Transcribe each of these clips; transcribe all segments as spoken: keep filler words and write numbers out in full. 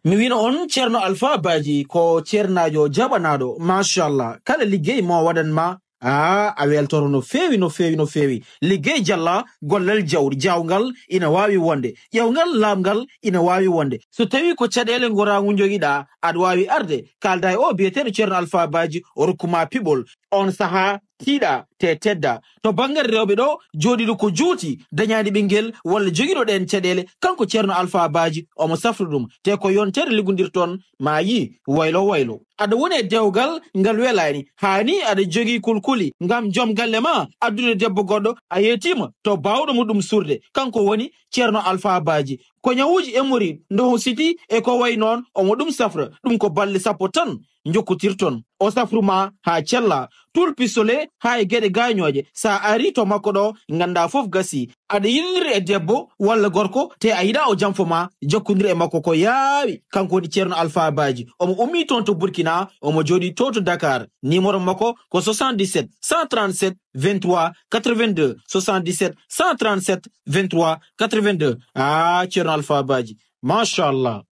Mi wino on Ceerno Alfaa Baaji ko ceernaajo jaɓanaaɗo, machallah. Kala liggey mo waɗan ma, aa, a weltoro no feewi, no feewi, no feewi. Liggey jalla, gollal jawr-, jaawngal ina waawi wonde. Ƴeewngal laamngal ina waawi wonde. So tawii ko caɗeele ngoraagu njogiɗaa, aɗa waawi arde, kaalda e o biyeteeɗo Ceerno Alfaa Baaji, o rokku ma piɓol. On sahaa, tiiɗa, te tedda. To banngal rewɓe ɗo, jooɗiiɗo ko juuti, dañaani ɓinngel, walla jogiiɗo ɗeen caɗeele, kanko Ceerno Alfaa Baaji, omo safra ɗum. Te ko yontere liggondirton, ma yii, waylo waylo. Aɗa woni e dewgal ngal welaani, haa nii aɗa jogii kulkuli ngam joom galle ma, addude debbo goɗɗo, a yeetiima to baawɗo mo ɗum surde, kanko woni Ceerno Alfaa Baaji. Ko ñawuuji hémorroïde, ndoho siti e ko wayi noon, omo ɗum safra. Ɗum ko balɗe sappo tan njokkotirton. O safru ma haa cella, tul pistolet haa e geɗe gaañooje. So a arii to makko ɗo, nganndaa fof gasii. Aɗa yiɗindiri e debbo walla gorko, te a yiɗaa o janfo ma, jokkondir e makko ko yaawi. Kanko woni Ceerno Alfaa Baaji. Omo ummii toon to Burkina, omo jooɗii to to Dakar. Numéro makko ko soixante-dix-sept cent trente-sept vingt-trois quatre-vingt-deux, soixante-dix-sept cent trente-sept vingt-trois quatre-vingt-deux. Ah, Ceerno Alfaa Baaji. Machallah.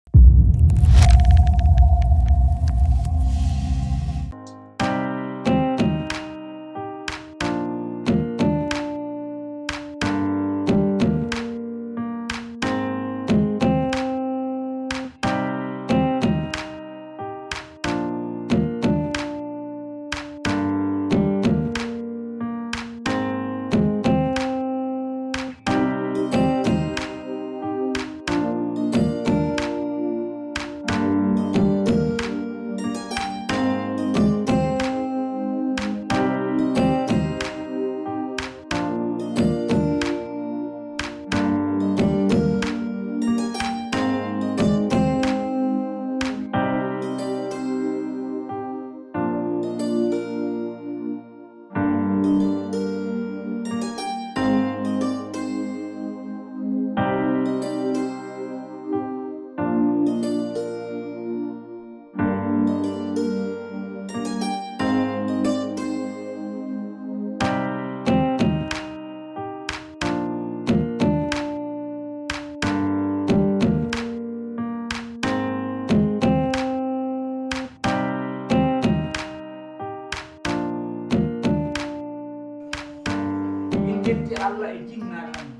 Min njetti Allah e jinnaaɓe amen.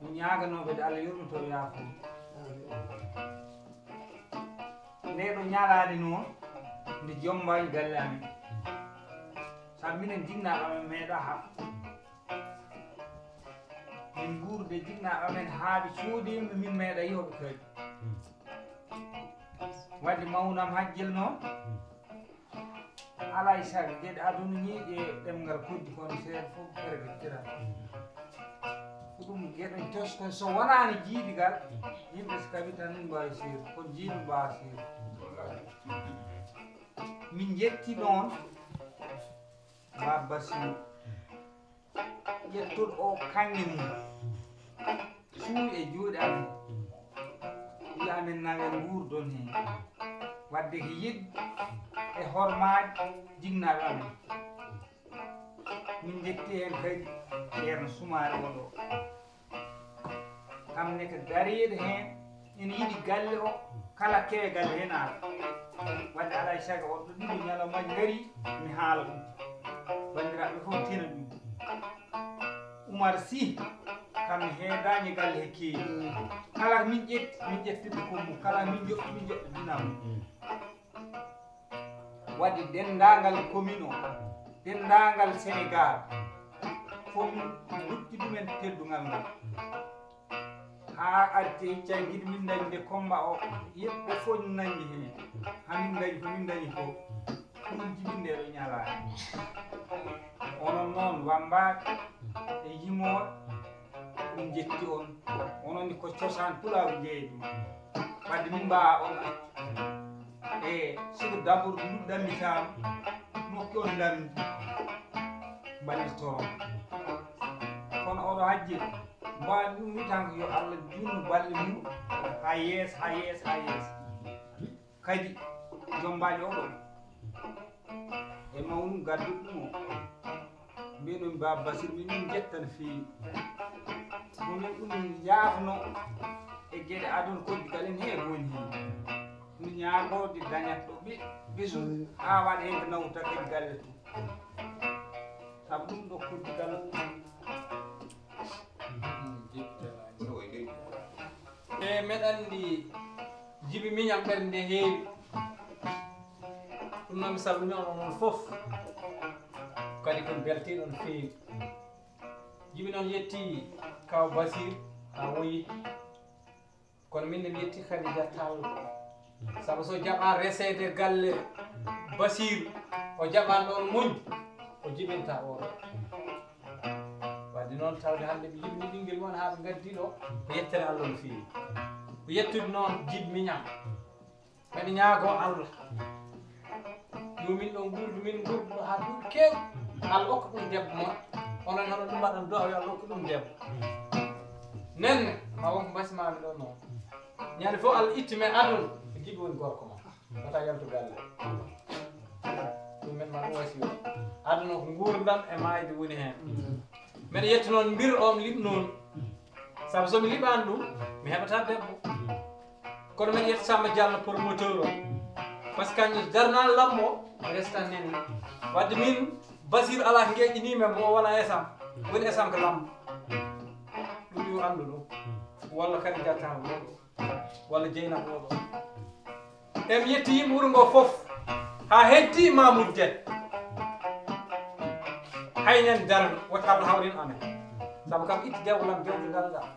Min ñaaganooɓe de Allah yurmito yaafo. Nde ɗo ñalaande noon, nde jombaaji galle amen. Sabu minen jinnaaɓe amen meeɗa haɓ. Min nguurde jinnaaɓe amen haa ɓe coodii min meeɗa yi'oɓe kadi. Wadde mawnam hajjel noon. Alaa e sago geɗe aduna ñiiƴe ɗemngal koddi kono seeɗa fof pergitira. Ko ɗum geɗe tosko so wonaani jiidigal, yimɓe so kaɓi tan min mbaawi seeɗa, kono jiiɗi mbaawa seeɗa. Min njetti noon Baba Basiru. Ƴettuɗo o kaŋŋe mum, suuɗi e juuɗe amen, wiya amen nawe nguurdon heen, wadde ko yiɗde e hormaade jinnaaɓe amen. Min njetti heen kadi Ceerno Sumaare oɗo. Kam ne ko dariiɗo heen, ina yiɗi galle o, kala kewe galle heen ara. Wadde alaa e sago oɗo ɗiɗo ñalawmaaji ngari, mi haala ɗum. Banndiraaɓe fof tina ɗum. Umar Sy, kam mi heedaani galle he keeri. Kala ko min ƴetti, min ƴetti ɗum ko mum. Kala min joɓɓi, min joɓɓi dinaa mum. Waɗi denndaangal commune o, denndaangal Sénégal, fof min lutti ɗumen teddungal ngal. Haa arti e cankiti min dañde combat o, yimɓe fof nangi heen. Hamin dañi ko min dañi ko. Ɗum jibinde ɗo ñalaani. Onon noon wammbaaɓe e yimooɓe, min njetti on. Onon ni ko cosaan pulaagu jeeyi ɗum. Wadde min mbaa on accu. E siko dabor nduɗɗammi taam, nokki on ndamdi, mbaɗirtoron. Kono oɗo hajje, mbaa ɗum wi tan ko yo Allah junnu balɗe mum, haa yees, haa yees, haa yees. Kadi, jombaajo oɗo, e mawnu gadduɗo ɗum o. Mbiɗon Baba Basir, min min jetta no feewi. Ko min ɗum yaafno e Geɗe aduna koddigal en heewi woni heen. Ɗum ñaagoo de dañat ɗo ɓe ɓesu haa waɗa heen ko nawta kadi galle tun. Sabu ɗum ɗo koddigal. E meɗa anndi jibi miñam ɓernde heewi. Ɗum noon mi salmini on onon fof. Kadi kon beltiiɗon feewi. Jibi noon yetti kaw Basir haa woyi. Kono min ne mi yetti Khadija Tall. Sabu so jaɓa reseede galle Basir, o jaɓan ɗon muñ, o jibinta oɗo. Wadde noon tawde hannde ɓe jibini ɓinngel mon haa ɓe ngaddi ɗo, ko yettere Allah no feewi. Ko yettude noon jibi miñam. Mbeɗa ñaagoo Allah. Yo min ɗo nguurdu, min nguurdu ɗo haa duuɓi keew. Allah okka ɗum debbo mon. Onon hono ɗum mbaɗan du'a yo Allah okka ɗum debbo. Nenne, ma won ko mbasimaami ɗo noon. Ñande fof Allah itti men aduna, ko jibi woni gorko mon. Wata yaltu galle. Ɗum men ma ɗum wasi o. Aduna ko nguurndam e maayde woni heen. Mbeɗa yetta noon mbir o mi liɓ noon. Sabu so mi liɓaani ɗum, mi heɓataa debbo. Kono mbeɗa yetta Samba Diallo promoteur o. Par ce que kañum darnaani lambo o, o restan nene. Wadde min, Basir alaa ko ngeƴƴiniimi e mo o wona esam. Woni esam ko lambo. Ɗum yo anndu ɗum. Walla kadi jatta ɗum. Walla Jeynaba oɗo. E mi yetti yimɓe wuro ngo fof. Haa heddi Mamoudou Dieng. Hay nen darngo, wota Allah hawrin amen. Sabu kam itti dewlam dewde ngal ngal.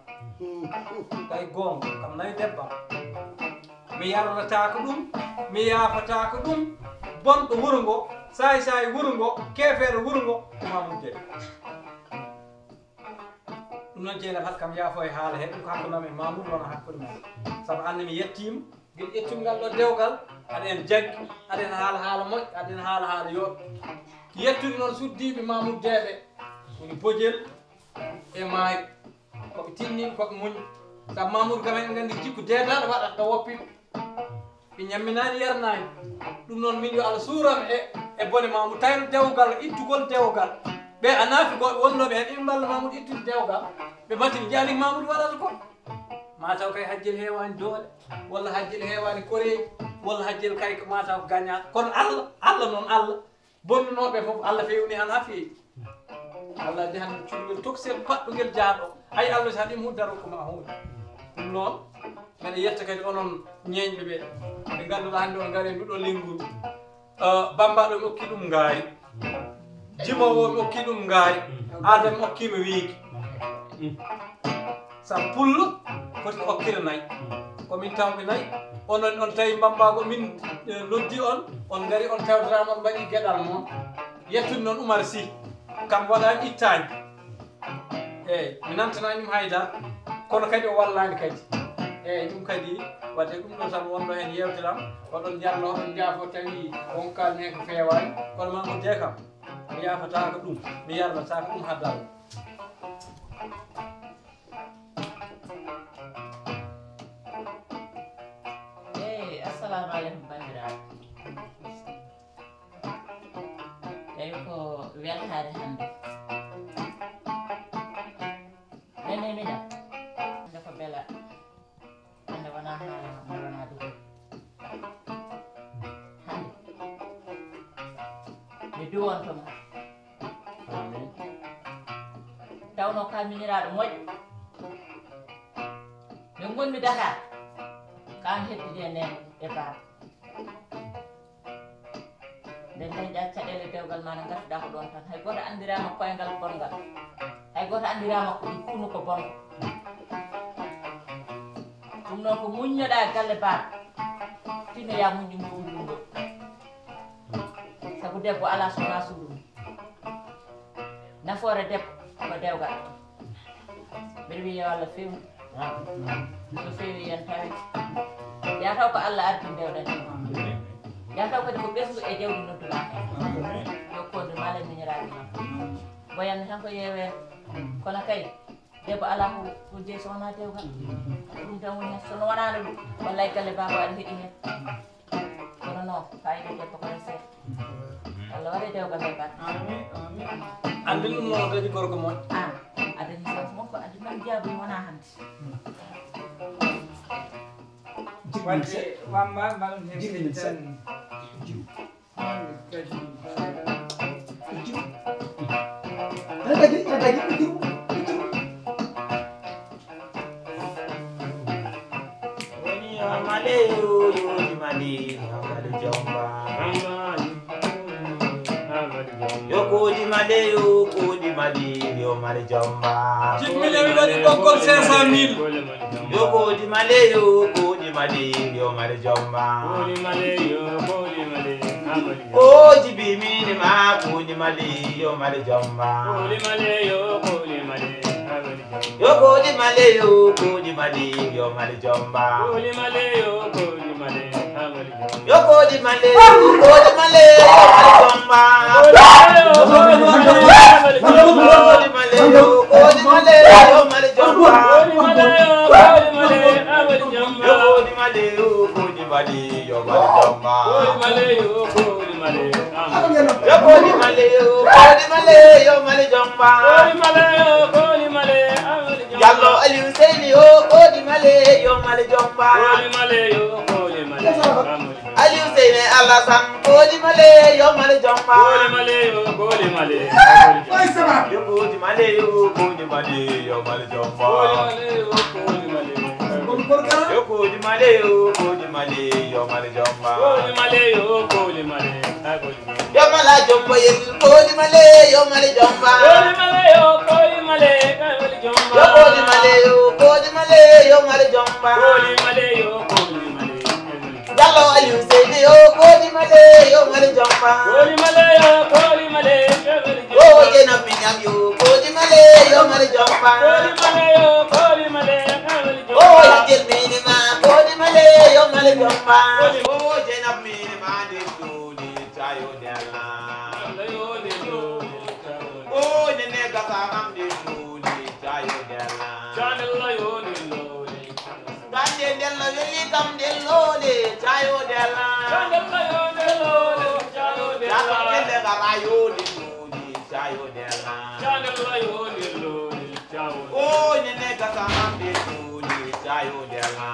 Tawi goonga, kam nayi debba. Mi yarlataako ɗum, mi yaafotaako ɗum. Bonɗo wuro ngo, saay-saay wuro ngo, keefeero wuro ngo, ko Mamoudou Dieng. Ɗum noon Jeynaba, haɗ kam yaafo e haala he, ɗum ko hakkunde am e Mamoudou, wona hakkunde men. Sabu anne mi yettiima, ngel ƴettumi ngal ɗo dewgal, aɗa en jaggi, aɗa en haala haala moƴƴo, aɗa en haala haala yooɗi. Yettude noon suddiiɓe Mamoudou deeɓe, woni Bojel e Maari. Ko ɓe tinniiɓe, ko ɓe muñɓe. Sabu Mamoudou kam en nganndi jikku deedaaɗo waɗata ɗo woppi. Ɓe ñamminaani, yarnaani. Ɗum noon, min yo Allah suuram e, e bone Mamoudou. Tawno dewgal, ittugol dewgal. Ɓe a naafi goɗɗo wonnooɓe heen, ina mballa Mamoudou ittude dewgal. Ɓe matti ɓe njaali Mamoudou waɗata ko. Mataw kay hajjel heewaani doole, walla hajjel heewaani koreeji, walla hajjel kay ko mataw ko gañaaɗo. Kono Allah, Allah noon, Allah. Bonnunooɓe fof, Allah feewni han haa feewi. Allah addi han cukalel tokosel paɗɗungel jaaɗo. Hay Allah si haɗi mo daro ko ma huunde. Ɗum noon, mbeɗa yetta kadi onon ñeeñɓe ɓe. Ɓe ngannduɗaa hannde on ngari e nduɗo lennguru. Ah, Bambaɗo mi okki ɗum ngaari. Jimoowo mi okki ɗum ngaari. Aada mi okki mo wiiki. Sabu pullo foti ko okkira nayi. Ko min tawɓe nayi. Onon on tawi mbambago min, eh, noddi on, on ngari on tawtiraama on mbaɗi geɗal mon. Yettude noon Umar Sy. Kam waɗaani ittaani. Eeyi, mi nantanaani ɗum haydara. Kono kadi o wallaani kadi. Eeyi, ɗum kadi wadde ɗum ɗo tan wonno heen yeewtere am. Oɗon njarno, oɗon njaafo tawi won ko kaalmi heen ko feewaani. Kono Mamoudou Dieng kam, mi yaafataako ɗum, mi yarlataako ɗum haa darngo. Eey, assalamu aleykum, banndiraaɓe. Eey, ko weltaare hannde. Nene miɗa. Hannde ko bela. Hannde wonaa haala, hannde wonaa dugal. Hannde. Mi duwonto ma. Amin. Tawno ka miñiraaɗo moƴƴo. Nde ngonmi Dakar, ka an heddude e nene e baaba. Nde dañɗa caɗeele dewgal ma, na ngartuɗa ko ɗon tan. Hay gooto anndiraama koyngal bonngal. Hay gooto anndiraama ko ɗum kunu ko bonngo. Ɗum noon ko muññoɗa galle baaba. Tinno ya muñ ɗum ko ɗum ɗo. Sabu debbo alaa so wonaa suudu mum. Nafoore debbo ko dewgal. Mbeɗa wiya yo Allah feewnu. So feewi yen tawi. Yaa taw ko Allah ardi dewɗen. Yaa taw kadi ko ɓesngu e jawdi nodduɗaa heen. Yo koondu mala miñiraaɗi ma. Boyanno tan ko yeewere. Kono kay, debbo alaa ko, ko jeyi so wonaa dewgal. Ɗum tan woni heen. So wonaa ɗum, wallay galle baaba aɗa heɗi heen. Kono noon, fayida debbo ko resee. Allah waɗa dewgal ngal barke. Amin, amin. Anndi ɗum noon kadi gorko moƴƴo. An, a dañi chance makko, addi noon jaabi wonaa hannde. Wadde wamba mbaɗum heen Jimmi min tan. Jiw. Jiw. Tata gi, tata gi, jiw. Woni yo maleyo, yo di mali, yo mali jomba. Yo kodi maleyo, kodi mali, yo mali jomba. Jimmine mi waɗi ɓoggol cinq cent mille. Yo kodi maleyo, kodi mali, yo mali jomba. O jibi mini ma, kodi mali, yo mali jomba. Yo kodi maleyo, kodi mali, yo mali jomba. Yo kodi maleyo, kodi maleyo, mali jomba. Kodi maleyo, kodi maleyo, mali jomba. Yo kodi maleyo, kodi mali, yo mali jomba. Yo kodi maleyo, kodi maleyo, mali jomba. Jallo Aliou Seyni o, kodi maleyo, mali jomba. Aliou Seyni Alassane, kodi maleyo, mali jomba. Yo kodi maleyo, kodi maleyo, mali jomba. Yo kodi maleyo, kodi maleyo, mali jomba. Yo mala jomba yel, kodi maleyo, mali jomba. Yo kodi maleyo, kodi maleyo, mali jomba. Jallo Aliou Seyni o, kodi maleyo, mali jomba. O Jeynab Miñam yo, kodi maleyo, mali jomba. O Yajel Mini ma, kodi maleyo, mali jomba. O Jeynab Mini ma, de dole tayo de la. O nene gasa am de dole tayo de la. Gande ndella weli kam ndellode tayo della. Gande ndella gara yode dole tayo della. O nene gasa am de dole tayo della.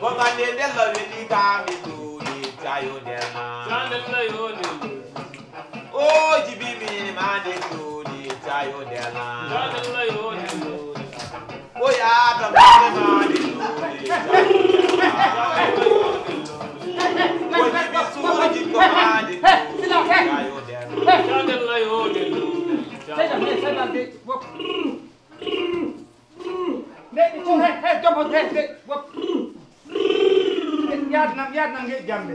Ko gande ndella weli kam de dole tayo della. O jibi mini ma de dole tayo della. O yaata mini ma de dole tayo della. O jibi suuji ko ma de dole tayo della. Yaadnam yaadnam nge jambe.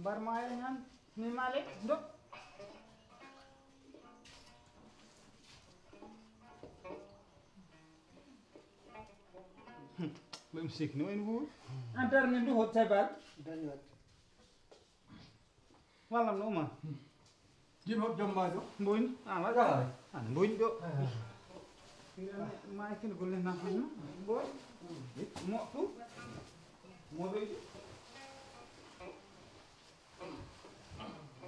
Mbar ma e ñaan mi male ndo. Ɓe mi sikni o en wuuri. An darni ndu hot tebal. Wallam no uma. Jim hot jombaajo. Mboñ. Ah, wala. Yaay. Ah, mboñ do. Ma kini golle na. Mboñ. Mo tu. Mo do.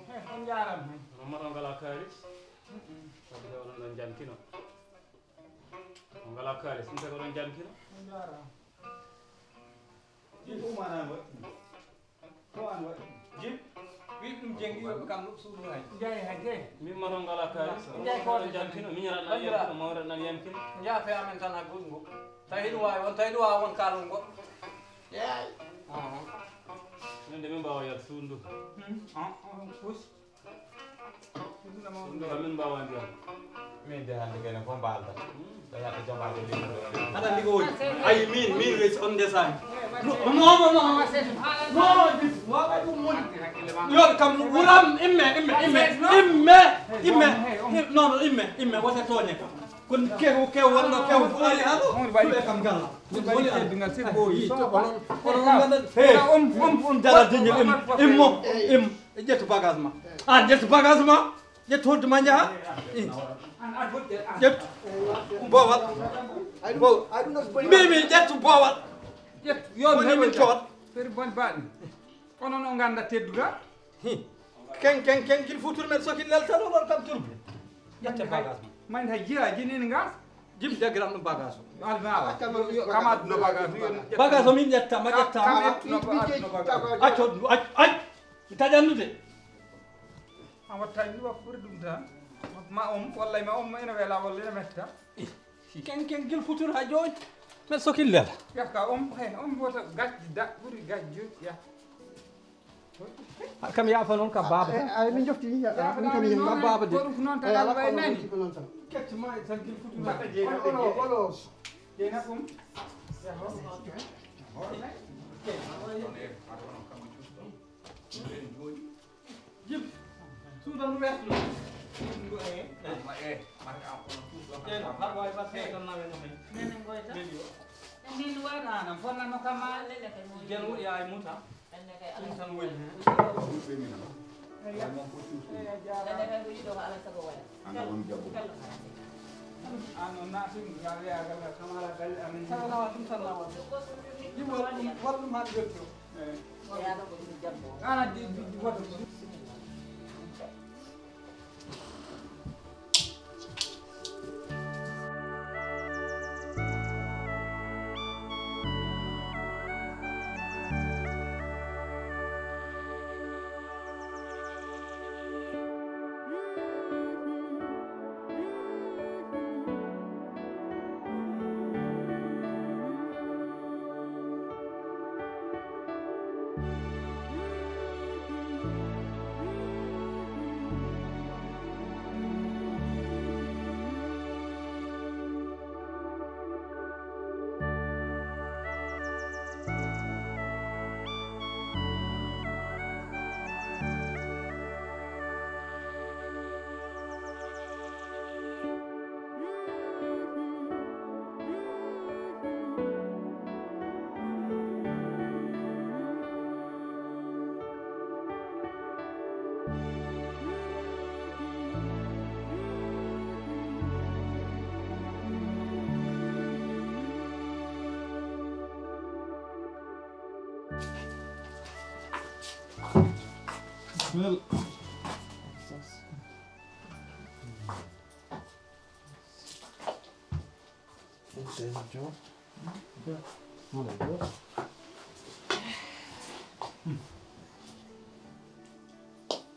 He, on jaaram he. Mama on ngala kaalis. Sabu de onon ɗon jankino. On ngala kaalis, ɗum taga oɗon jankino. On jaaram. Ɗum umana ngo. Ko an waɗi? Jim, wi ɗum jengi yoɓe kam no suudu hay. Njaay hay de. Min ma ɗon ngala kaalis. Njaay ko oɗon jankino, min raɗan yankino, mawraɗan yankino. Njaafe amen tan ha goɗɗum ngo. Tawi hiɗum waawi on, tawi ɗum waawi on kaalon goɗɗo. Yeey. Min de min mbaawa yal suudu. Pus. Ɗum kam min mbaawa ndiyam. Min de hannde kene fof mbaalda. Ɗo yatta jomaajo leydi ɗo. Aɗa andi ko woni? Ayi min, min weesi on ndesaani. No, no, no, no. No, this, wa, wa, ɗum woni. Yo kam wuram imme, imme, imme, imme, imme. Im-, non, non, imme, imme, wota tooñe kam. Kon kew, kew wonno kew fu ari hano. Ɗum e kam galla. Ɗum woni teddungal, c'est beau. Onon, onon nganda. Hey, um, um, um, dara diñel im, immo, im. Ƴettu bagage ma. An ƴettu bagage ma. Ƴettu hoɗdu ma njaha. Ƴettu. Boowal. Boowal. Mimi ƴettu boowal. Ƴettu. Yo woni min coot. Feri bon baɗi. Kono no nganda tedduga. Hi. Ken, ken, ken, kil fu turmet so kil leltal o ɗon kam turbe. Ƴetta bagage mum. Mande hay jiya jinin gas. Jim jagiram ɗum bagage o. Alma awa. Kam adduno bagage o. Bagage o min ƴetta, ma ƴetta. Kam adduno bagage. Acco ɗum, acc, acc. Mi taƴannude. A watta ɗum wa ɓuri ɗum tan. Ma on, wallay ma on, ma ina wela, walla ina metta. Ken, ken gil futur ha jooni. Men sokil lela. Yakka on, he, on wota gacci da, ɓuri gacci jooni, ya. Kam yaafa noon ka baaba. Ay, min jofti, ya, min kam yaafa. Ka baaba de. Ko ɗum noon tan, ala ko nani. Kecc ma e tan gil futu. Mbaɗa jeena olo, olo. Jeena ɗum. Jim. Suudan ɗum weesu ɗum. Ɗum ɗo, eh. Jeena, har wawi ba seetan na wen men. Nene ngoyta. Nene yo. Nene waɗa nan fonna no kama. Jeno ya e muta. Ɗum tan woni heen. An on naati ɗum, ya wiya galle, kamara galle amen. Tan lawa ɗum, tan lawa. Ɗum waɗa ɗum, waɗa ɗum haa jotto. Eey. An a di, di, di, waɗa ɗum.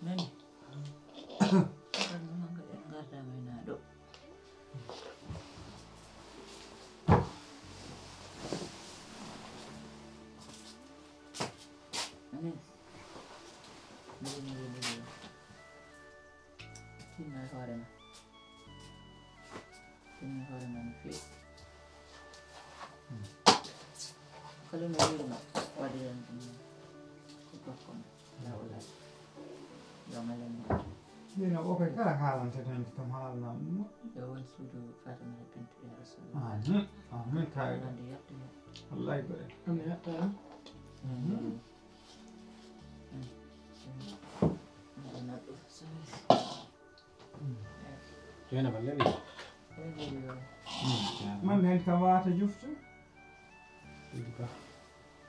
Nani? Kanko man kadi en ngardaama e naaɗo. Amin. Mbiɗo mbiɗo mbiɗo. Tinno e hoore ma. Tinno e hoore ma no feewi. Kala no wiiri ma, waɗiran ɗum ko gorko ma. Laawol Allah. Yo Allah neeɓ. Ɗino o koye kala haalante tan kam haalnam ɗum. Yo won suudu Fatimata Bintu ya Rasulullah. Amin. Amin kayɗo. Wonande yettude. Wallay ko en. Amin yettaama. Amin. Amin. Amin. Jeynaba leli. Man heen kam wata juftu.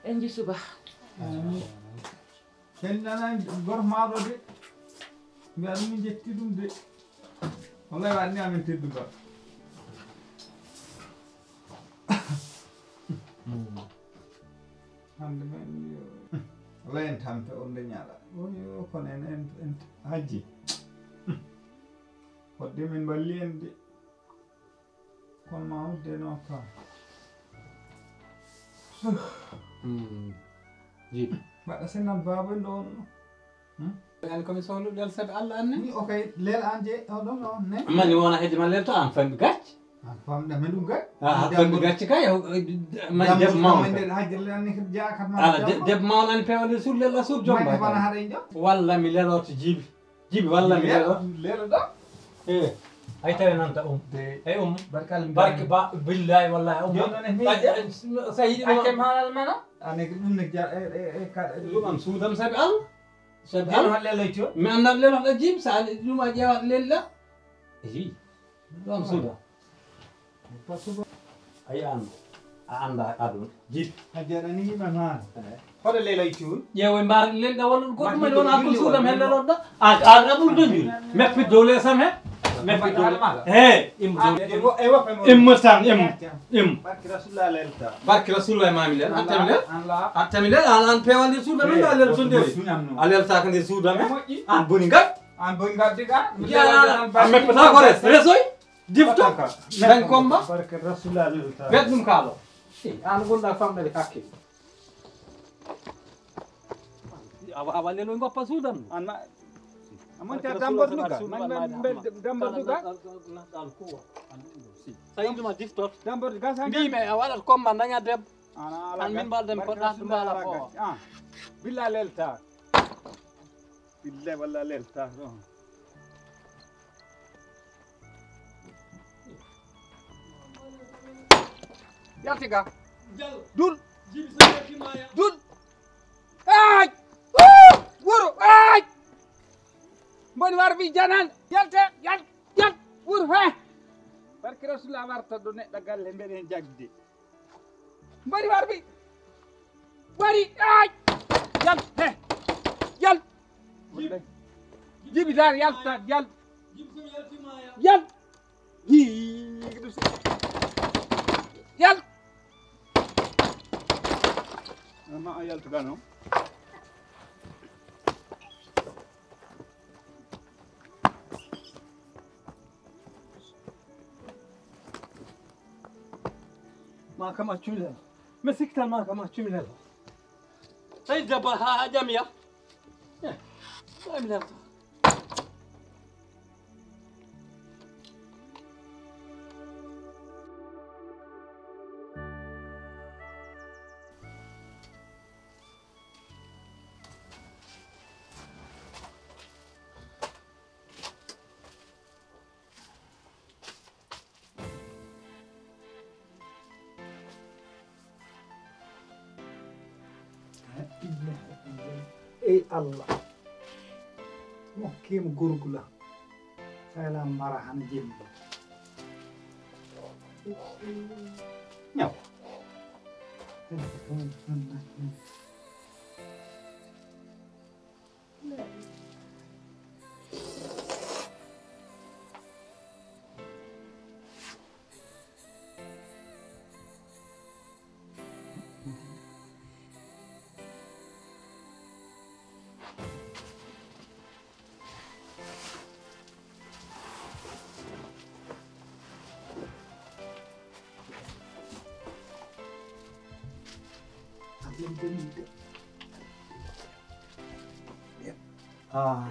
En ji suba. Ken nana gorko maaɗo de. Mbiya ɗum min jetti ɗum de. Wallahi waɗni amen teddungal. Hannde men yo. Wala en tampe on de ñaala. Oyo kono en en en hajji. Fodde min mballi en de. Kono ma udde noon kam. Hmm. Jibi. Mbaɗa sinnan baaba ɗo on. Hmm? An komi sohluɗo lel sabi Allah an ne? Ni o kay lel an je o ɗon ɗon ne? Amma ni wona hedde ma lel to an famɗi gacce. An famɗa men ɗum gacce. Ah, an famɗi gacce kay. Ma deb mawɗo. Hajjirle an ne jakat ma. Ala deb mawɗo an pewde sur lel asur jomba. Walla mi lelorto jibi. Jibi walla mi lelo. Lelo ɗo. Eh, ay tawe nanta um. Ay um. Barkal barke ba billahi wallahi um. Jono ne mi. Sa yiɗi ɗum. Akke malal mana. Ane ɗum ne ja e e e ka. Ɗum am suudam sabi Allah. Sabi Allah lelo to. Mi annda lelo ɗo jibi sa ɗum a ƴeewa lella. Eyi. Ɗum am suuda. A yi'aano, a anndaa aduna. Jibi. A jarani yimɓe maa. Hoɗo leelay cuun. Ƴeewoy mbaar lelɗa walla ɗum goɗɗum en wona ko suudam helle ɗon ɗo. A a a ɓurɗo njuri. Meppi dow leesam he. Mbaɗa haala maaɗa. He, im. Ah, e wo-, e woppe mo. Im tan, im. Im. Barke Rasulullah lelta. Barke Rasulullah mami lel. An tami lel. An la. An tami lel, an, an peewal nder suudu amen, eh, lel ton nder. A leltaaka nder suudu amen. Moƴƴi. An boni ngal. An boni ngal diga. Ya, an meppata ko res-, resoy. Difto. Dañ combat. Barke Rasulullah lelta. Bet ɗum kaalo. Eh, an gonɗa famɗere hakke. Awa, awa, lelo ngoppa suudu am. An ma-, a monta damborduga. Man, man, man, damborduga. Sa yinduma diftot. Damborduga sa mbimi a waɗat comme ma daña debbo. An min mbaɗden ko ɗa ɗum ala ko. Ah. Billa lelta. Billa walla lelta. Yalti ga. Dul. Dul. Ay! Wuu! Wuro! Ay! Mboni war bi janan. Yalte, yal, yal. Wuro, he. Barke Rasulullah warta ɗo neɗɗo galle mbeɗen jagde. Mboni war bi. Wari, ay! Yal, he. Yal. Jibi dar, yal, yal. Yal. Yii, ɗum si-, yal. Ma a yaltuga noon. Ma kam a cuulel. Mi siktan ma kam a cuulel. Tawi debbo ha, ha ƴamiya. Eh, ƴami nder. Ey Allah, mokkiima gorgula, fayla mara hana jemma. Ñaw. Ah.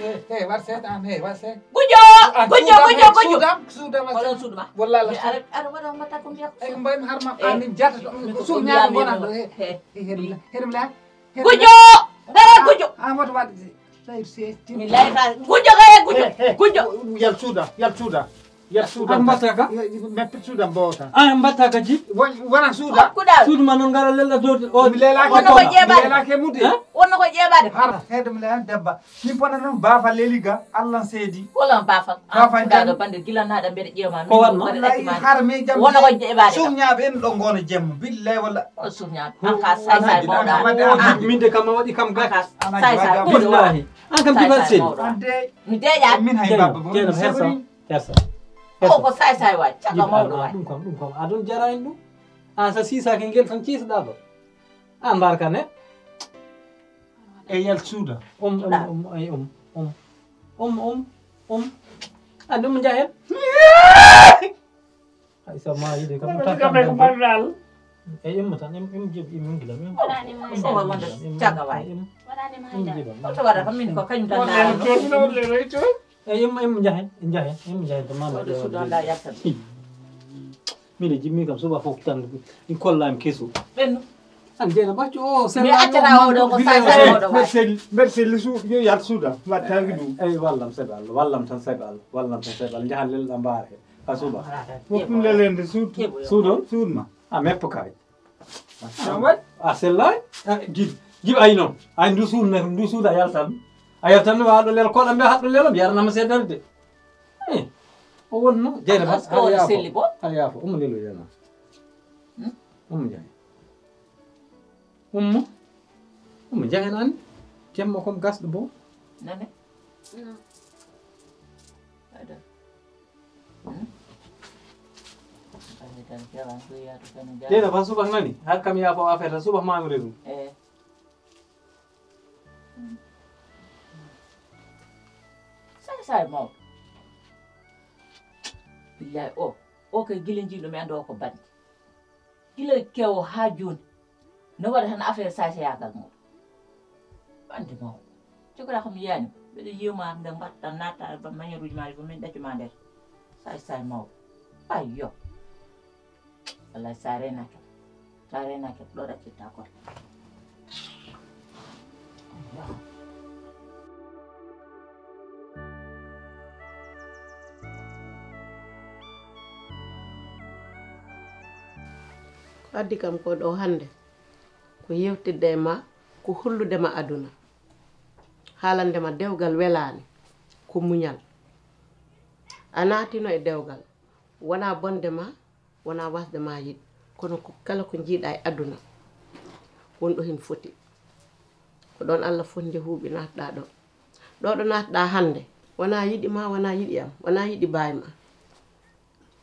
Eh, eh, war seeɗa an, eh, war seeɗa. Gujjo! Gujjo, gujjo, gujjo! Suudam, suudam, suudam. Walla suudam. Walla Allah. Ara, ara, wara, mbatta ko mbiya ko. Eh, mbaymi har ma, eh, an min jata to. Ko suudu ñaami gonan ɗo, eh. Eh, eh, heɗum la, heɗum la. Gujjo! Dara gujjo! Ah, moto waɗde. Tawi se, mi layta. Gujjo kay, gujjo. Eh, eh. Gujjo. Yal suuda, yal suuda. Yal suuda. An mbatta ka? Meppit suuda mbowta. An mbatta ka ji? Won-, wona suuda. Hokkuɗa. Suudu ma noon ngara lella dow o. Mi lelake. Wonno ko jeeɓade. Mi lelake mude. Eh? Wonno ko jeeɓade. Har, hedde mi lelake debba. Min pona noon bafa leliga, Allah seedi. Wala bafa. Bafa jam. Ɗo bande gila naɗa mbeɗa ƴeewa. Ko wanno? Wallahi har mi jam. Wonno ko jeeɓade. Suññaaɓe en ɗo ngono jemma. Billahi walla. O suññaaɓe. An ka say say mawɗa. Min de kam ma waɗi kam gati. Say say. Billahi. An kam digal sel. Ande mi deƴa. Min hay baba. Ceerno, hersa, hersa. O ko say say wa, caka mawɗo wa. Ɗum kam, ɗum kam, adon jara en ɗum. An sa sisaki ngel tan ciisɗa ɗo. A mbarka ne. E yal suuda. Um, um, um, ay, um, um. Um, um, um. An ɗum jahen. Ay sa ma yiɗi kam. Tan kam ko barral. E immo tan, im im jib im im gilam. Im. Waɗanima hayda. Sowa wonde cagga waay. Waɗanima hayda. Holto waɗa kam min ko kañum tan. Wonde no toon no le reyto. E im im jahen, im jahen, im jahen to mama. Wonde suudu on da yaltan. Miɗo jimmi kam suba fof tan in kollami keso. Ɓennu. An jeena bacco o mi accata oɗo ko saysay oɗo waay. Mbeɗa selli suudu yo yal suuda wattaki ɗum. Eyi wallam sabi Allah, wallam tan sabi Allah, wallam tan sabi Allah, jahan lelɗa mbaare ka suba. Fof ɗum lelende suud. Suudo? Suud ma. A meppo kaji. A sellay? Jib jib ay noon. Ay ndu suud ndu suud a yaltan. A yaltan mi waɗo lel koɗa mbiya haɗɗo lelo mi yaranama seddere de. O wonno jeyna ba. Asko woni selli bo. Aɗa yaafo omo lelo yana. Omo jaay. Ummo. Ummo jaay nani. Temmo kom gasɗo bo. Nane. Jeyna ba suba nani. Har kam yaafo affaire tan suba mamre ɗum. Saay saay mawɗo. Billahi o o kay gila jiiɗo mi anda o ko bandi. Gila kewo ha joni. No waɗa tan affaire saay sayagal mum. Bandi mawɗo. Jogoɗa ko mi yiyani mbeɗa yiyoma nde mbatta natta ba mañaruji maji ba min ɗaccuma nder. Saay saay mawɗo. Ayyo. Wallahi sa renake sa renake ɗo ɗaccitta goto. Ko addi kam ko ɗo hannde ko yewtidde e ma ko hollude ma aduna, haalande ma dewgal welaani ko muñal. A naatino e dewgal wonaa bonde ma wonaa wasde ma yiɗ kono ko kala ko njiiɗa e aduna won ɗo heen foti. Ko ɗoon Allah fotnde huuɓi naatɗa ɗo. Ɗo ɗo naatɗa hannde wonaa yiɗi ma wonaa yiɗi am wonaa yiɗi baay ma.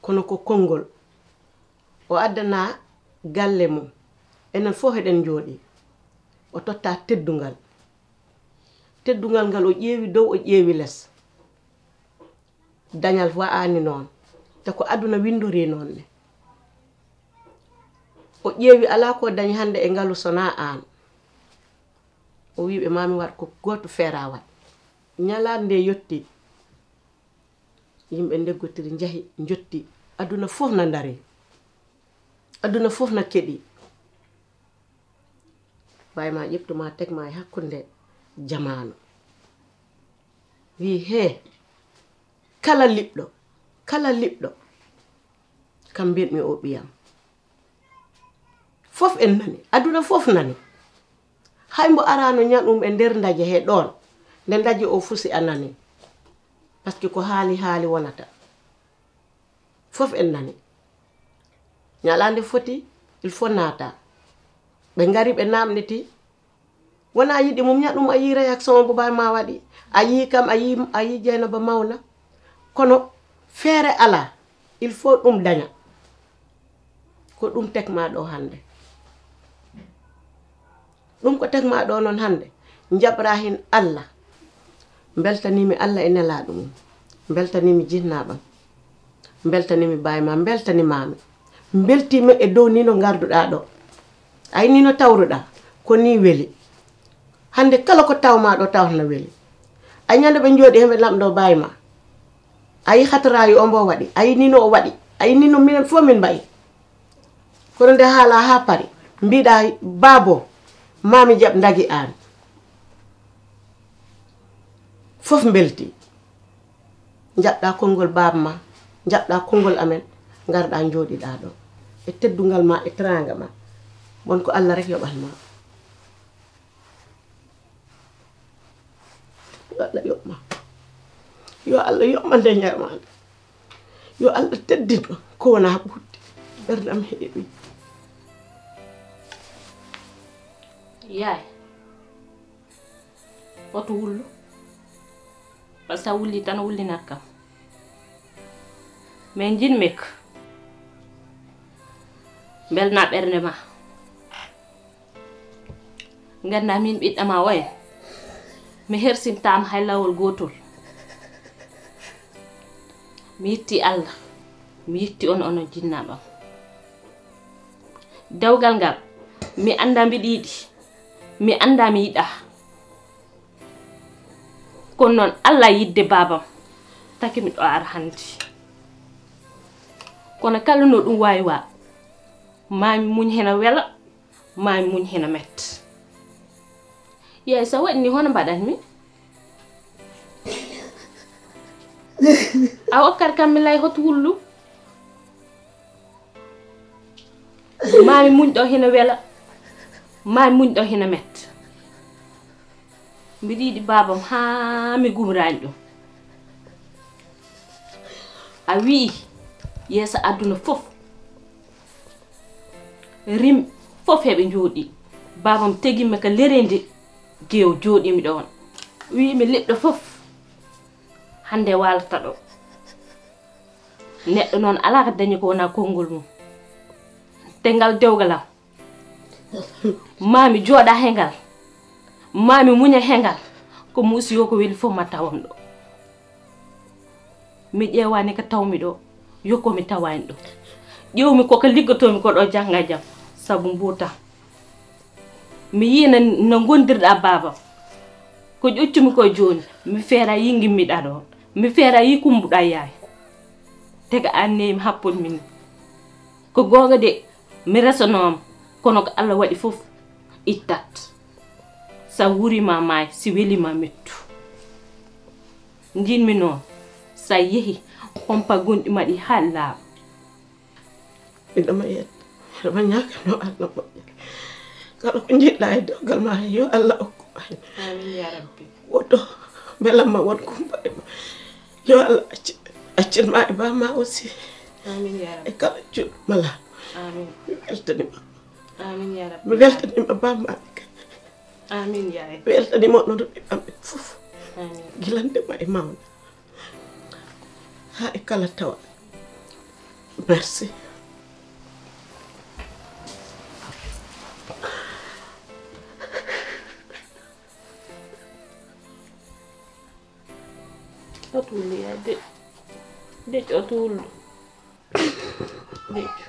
Kono ko konngol. O addanaa galle mum, enen fof eɗen njooɗii. O tottaa teddungal. Teddungal ngal o ƴeewi dow o ƴeewi les. Dañal wa'aani noon, te ko aduna winndorii noon ne. O ƴeewi alaa ko o dañi hannde e ngalu so naa aan. O wii ɓe maa mi waɗ ko gooto feeraa waɗ. Ñalaande nde yettii. Yimɓe ndeggotiri njahi njotti aduna fof na ndari aduna fof na keɗi. Baay ma ƴeptu ma teg ma e hakkunde jamaanu. Wii hee kala liɓɗo kala liɓɗo kam mbiyatmi o ɓiyam. Fof en nani aduna fof nani. Hay mbo arano ñaɗum e nder ndaje he ɗon nde ndaje o fusi a nani. Parce que ko haali haali wonata. Fof en nani. Ñalande foti il faut naata. Ɓe ngari ɓe namniti. Wona yiɗi mum ñaɗum a yi réaction bo baay ma waɗi a yi kam a yi a yi jeynaba mawna. Kono feere ala il faut ɗum daña. Ko ɗum tekma ɗo hannde. Ɗum ko tekma ɗo noon hannde njaɓra heen Allah. Mbeltaniimi Allah e nelaaɗo mum. Mbeltaniimi jihnaaɓam. Mbeltaniimi baay ma mbeltanimaami. Mbeltiima e dow ni no ngarduɗaa ɗo. Ay ni no tawruɗaa ko ni weli. Hannde kala ko tawma ɗo tawata no weli. Ay ñande ɓe njooɗi heɓe lamɗo baay ma. Ayi hataraayu o mbo waɗi ayi ni no o waɗi ayi ni no minen fof min mbayi. Kono nde haala ha pari mbiɗa baabo mami jaɓ dagi an. Fof mbelti jaɓɗa konngol baaba ma jaɓɗa konngol amen. Ngarɗa jooɗiɗa ɗo e teddungal ma e teranga ma. Bon ko allah rek yoɓatma. Yo allah yoɓma. Yo allah yoɓma nde ñamande. Yo allah teddin ko wona ɓurdi ɓerdam heewi. Yaay, oto wullu. Parce que a wulli tan wullinat kam. Mais jinmi ko Mbelna ɓernde ma. Ngannda min ɓiɗɗa ma oya, mi hersintaama hay laawol gootol. Mi yetti Allah, mi yetti on, onon jinnaaɓe am. Dewgal ngal, mi annda mbiɗa yiɗi, mi annda mi yiɗa. Kono noon Allah yidde baabam, taki mi ɗo ara hannde. Kono kala no ɗum waawi wa, maa mi muñ hena wela, maa mi muñ hena metta. Yaay, so waɗi ni, hono mbaɗat mi? A okkat kam mi lay hot wullu. Maa mi muñ ɗo hena wela, maa mi muñ ɗo hena metta. Mbiɗa yiɗi baabam haa mi gumraani ɗum. A wi'i yeeso aduna fof, rim fof heɓe njooɗi. Baabam tegimmi ka lereende geew, jooɗimi ɗoon. Wi'imi leɗɗe fof hannde waalata ɗo. Neɗɗo noon alaa ko dañi ko wonaa konngol mum. Te ngal dewgal am, maa mi jooɗa he ngal, maa mi muña he ngal, ko muusi yo ko weli fof ma tawam ɗo. Mi ƴeewaani ko tawmi ɗo, yo ko mi tawaani ɗo. Ƴeewmi ko ko liggotoomi ko ɗo jannga jam, sabu mbuuta. Mi yii no, no ngondirɗa baabam. Ko ƴoccumi ko jooni, mi feera yi ngimmiɗa ɗo. Mi feera yi kumbuɗa yaay. Te ko an neyi mi happon min. Ko goonga de, mi resanooma, kono ko Allah waɗi fof ittat. Sa wuuri ma maay, si weli ma mettu. Njiɗmi noon, sa yehi, pompa gonɗi ma ɗi haa laaɓa. Miɗo ma yetta, miɗo ma ñaagano Allah moƴƴere. Kala ko njiɗɗa e dewgal ma, yo Allah okku ma heen. Amin ya Rabbi. Woto belamma won kumpa e ma. Yo Allah acci, accin ma e bamma aussi. Amin ya Rabbi. E kala juɗɗo mala. Amin. Mi weltanima. Amin ya Rabbi. Mi weltanima bamma. Amin ya Rabbi. Mi weltanima onon ɓiɓɓam ɓe fof. Amin. Gilande ma e mawna. Haa e kala tawa. Merci. Oto wullu yaay de. Dec oto wullu. Dec.